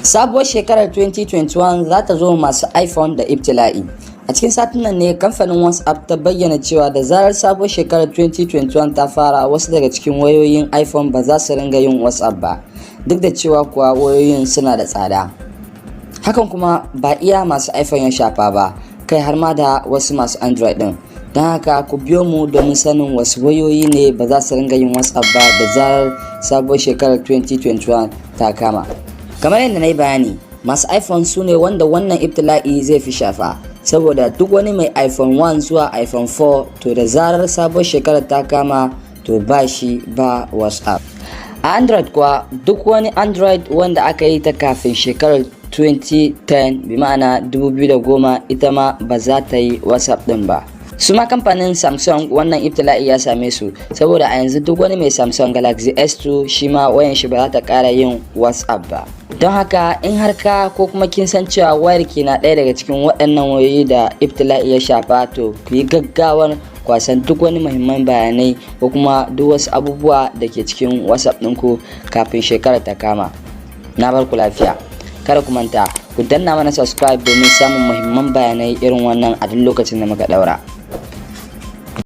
Sabuwar shekarar 2021 za ta zo masu iPhone da ibtila'i. A cikin satin nan ne kamfanin WhatsApp ta bayyana cewa da zarar sabuwar shekarar 2021 ta fara, wasu daga cikin wayoyin iPhone ba za su ringa yin WhatsApp ba, duk da cewa kuwa wayoyin suna da tsada. Hakan kuma ba iya masu iPhone ya shafa ba, kai har ma da wasu masu Android din. Don haka ku biyo mu domin sanin wasu wayoyi ne ba za su ringa yin WhatsApp ba da zarar sabuwar shekarar 2021 ta kama. Kamar yadda na yi bayani, masu iPhone su ne wanda wannan ibtila'i zai fi shafa, saboda duk wani mai iPhone 1 zuwa iPhone 4, to da zarar sabuwar shekarar ta kama, to ba shi ba WhatsApp. A Android kuwa, duk wani Android wanda aka yi ta kafin shekarar 2010, bi ma'ana 2010, ita ma ba za ta yi WhatsApp din ba. Su ma kamfanin Samsung wannan ibtila'i ya same su, saboda a yanzu duk wani mai Samsung Galaxy S2, shi ma wayan shi ba za ta kara yin WhatsApp ba. Don haka in har ka ko kuma kin san cewa wayar ki na ɗaya daga cikin waɗannan wayoyi da ibtila'i ya shafa, to ku yi gaggawar kwasan duk wani muhimman bayanai ko kuma duk wasu abubuwa da ke cikin WhatsApp ɗinku kafin shekarar ta kama. Na bar ku lafiya. Kada ku manta ku danna mana subscribe domin samun muhimman bayanai irin wannan a duk lokacin da muka ɗaura.